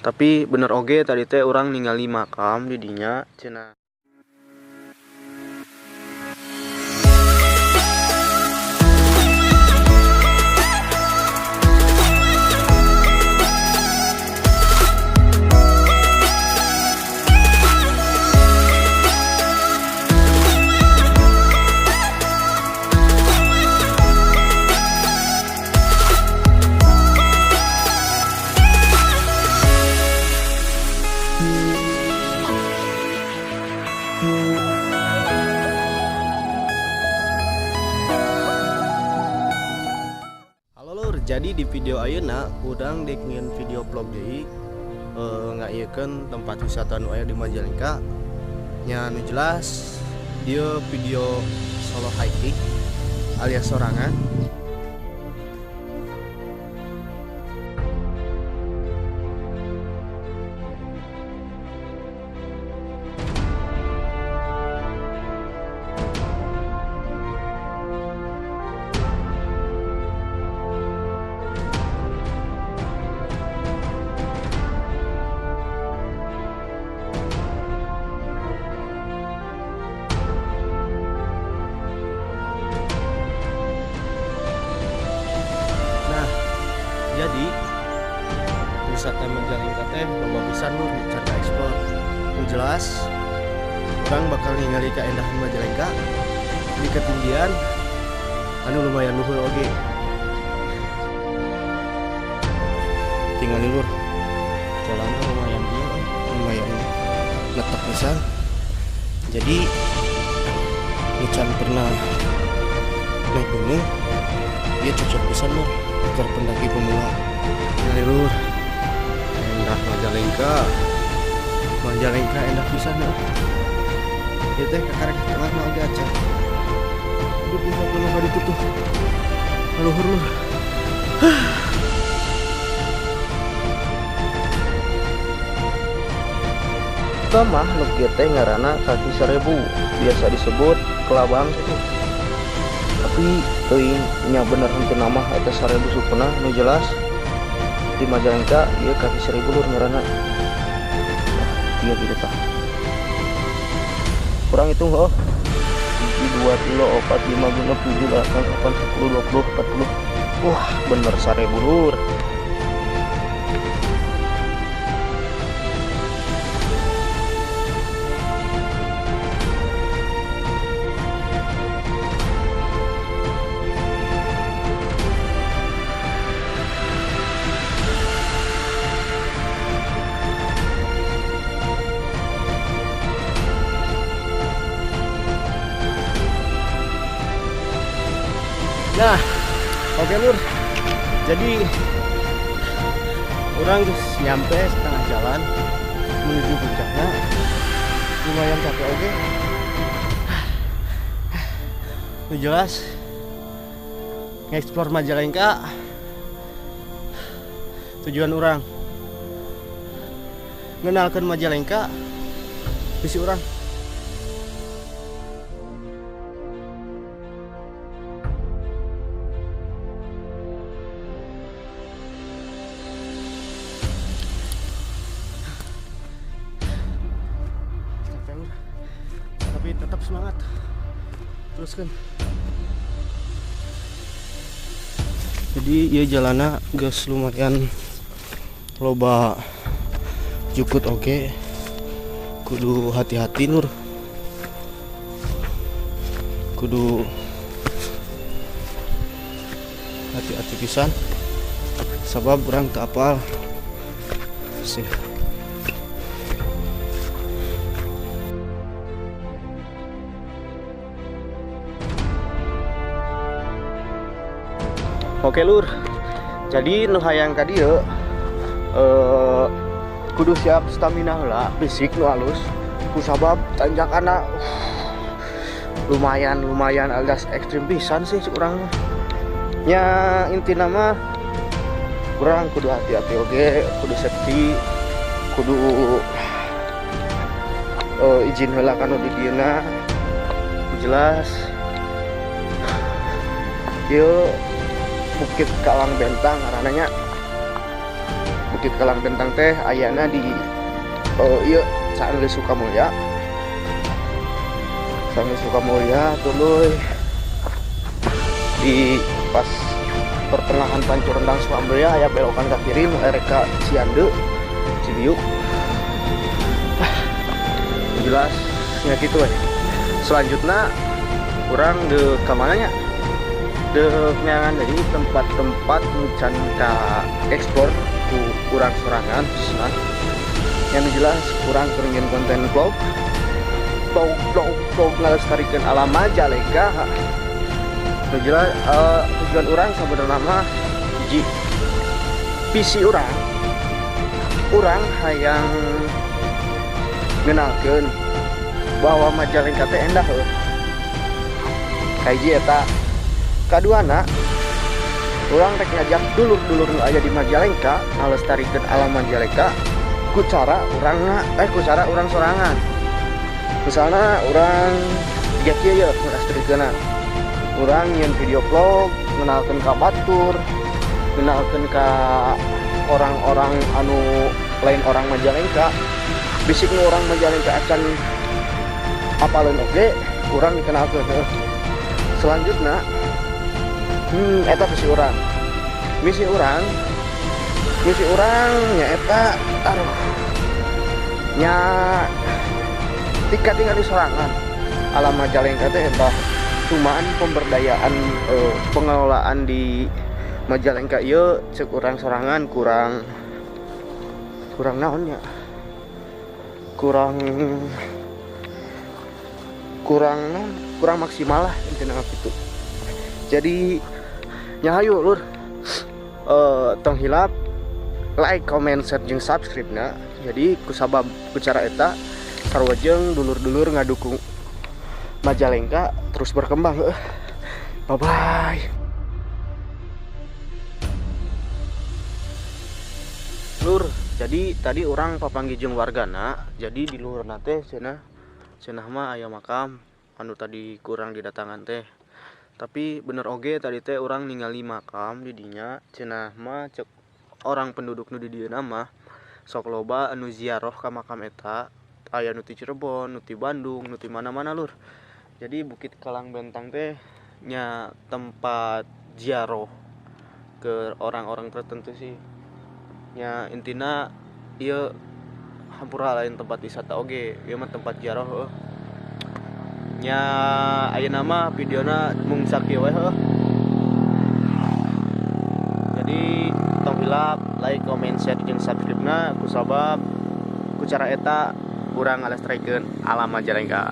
Tapi bener oge tadi teh urang ningali makam di dinya cenah. Halo lur, jadi di video ayeuna urang dek nyieun video vlog deui, ngaiekeun tempat wisata nu aya di Majalengka. Nya nu jelas dia video solo hiking alias sorangan. Jadi wisata Majalengka teh loba pisan lur can kaeksplor. Nu jelas urang bakal ningali kaendahan Majalengka di ketinggian anu lumayan luhur oge. Tinggali lur, jalannya lumayan ieu, lumayan letak pisan. Jadi nu can pernah naik gunung, dia cocok pisan lur keur pendaki pemula. Tinggali lur, endah Majalengka. Majalengka endah pisan ya. Ieu teh kakarek tengah mah oge acan. Aduh, puncak gunung ka ditu tuh. Luhur lur. Mah nu kieu teh ngaranna kaki seribu, biasa disebut kelabang gitu. Tapi teuing nya bener henteu nama eta 1000 sukuna. Nu jelas di Majalengka ieu kaki 1000 lur ngaranna. Ieu gitu tah. Kurang hitung heuh. 1 2 3 4 5 6 7 8 9 10 20 40. Wah, bener 1000 lur. Nah, oke lur. Jadi orang geus nyampe setengah jalan menuju puncaknya. Lumayan capek oke. Nu jelas ngeksplor Majalengka tujuan orang ngenalkan Majalengka visi orang. Tapi tetap semangat, teruskan. Jadi ya jalannya geus lumayan loba jukut oke, kudu hati-hati lur, kudu hati-hati pisan sabab urang teu apal sih. Oke lur, jadi nu hayang ka dieu kudu siap stamina heula, fisik nu halus, ku sabab tanjakana lumayan alias ekstrim pisan sih urang mah. Nya intina mah urang kudu hati-hati oge, kudu safety, kudu izin heula ka nu di dieuna. Jelas ieu Bukit Kalang Bentang ngarananya. Bukit Bukit Kalang Bentang teh ayana di ieu Saanggeus Sukamulya. Saanggeus Sukamulya tuluy di pas pertengahan Pancurendang Sukamulya aya belokan ka kiri nu erek ka Ciande Cibiuk. Jelas nya kitu we. Selanjutnya urang deuk ka mana nya? Deuk neangan deui tempat-tempat nu can ka explore ku urang sorangan khususna. Yang jelas urang keur nyieun konten vlog. Vlog vlog vlog ngalestarikeun alam Majalengka. Nu jelas tujuan urang sabenerna mah hiji, visi urang, urang hayang ngenalkeun bahwa Majalengka teh endah heuh. Kahiji eta, kaduana urang rek ngajak dulur-dulur nu aya di Majalengka ngalestarikeun alam Majalengka ku cara urang ku cara urang sorangan. Misalna urang jiga kieu ye ngalestarikeunna. Urang nyieun video vlog ngenalkeun ka batur, ngenalkeun ka orang-orang anu lain orang Majalengka. Bisik nu orang Majalengka acan apaleun oge urang dikenalkeun heuh. Selanjutna eta visi urang. Misi urang nyaeta aduh nya tika tinggal di sorangan. Alam Majalengka teh eta cuman pemberdayaan pengelolaan di Majalengka ieu cek urang sorangan kurang kurang naon nya, kurang kurang naon, kurang maksimal lah intinya gitu. Jadi nya hayu lur, tong hilap like, comment, share jeung subscribe na. Jadi kusabab ku cara eta sarua jeung dulur-dulur ngadukung Majalengka terus berkembang heuh. Bye bye. Lur, jadi tadi urang papanggih jeung wargana. Jadi di luhurna teh cenah cenah mah aya makam anu tadi kurang didatangan teh. Tapi bener oge tadi teh urang ningali makam di dinya, cenah mah cek orang penduduk nu di dieu mah sok loba anu ziarah ka makam eta, aya nu ti Cirebon, nu ti Bandung, nu ti mana-mana lur. Jadi Bukit Kalang Bentang teh nya tempat ziarah ke orang-orang tertentu sih. Nya intina ieu hampura lain tempat wisata oge, ieu mah tempat ziarah heuh. Nya ayeuna mah videona mung sakieu we heuh. Jadi tong hilap like, comment, share jeung subscribe na kusabab ku cara eta urang ngalestarikeun alam Majalengka.